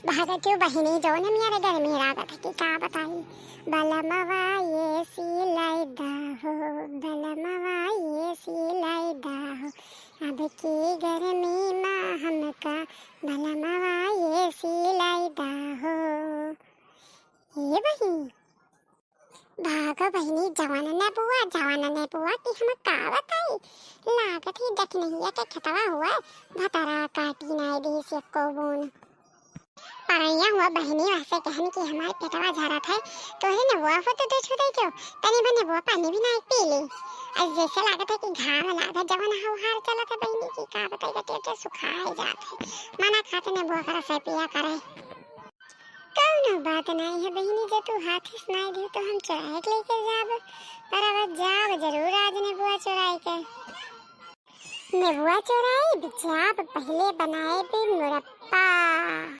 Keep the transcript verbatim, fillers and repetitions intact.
भागत हूँ बहिनी, जौन मेरे गर्मी लागत है कि का बताई। बलमवा AC लाई दा हो, बलमवा AC लाई दा हो, अब की गर्मी मा हमका बलमवा AC लाई दा हो। ए बहिनी, भागो बहिनी, जवन नेबुआ, जवन नेबुआ कि हम का बताई। लागत ही डकनहिया के खेतवा हुआ, भतरा काटी नाई देस एको बून। परैया हुआ बहिनी, वैसे कहन कि हमार पेटवा झरत है, तोहरे नेबुआ हो तो दे छुदे क्यों, तनी भर नेबुआ पानी भी नाई पी ली। आज जैसे लागत है कि घाम लागत, जवन हौहार चलत है बहिनी कि का बताई, गटे गटे सुखाए जात है। मना खाते नेबुआ का रस पिया करे। कौनो बात नाई है बहिनी, जे तू हाथ से नाई दियो तो हम चुराए के लेके जाब, पर अब जाब जरूर आज नेबुआ चुराए के। नेबुआ चुराए जाब, पहले बनाए भी मुरब्बा।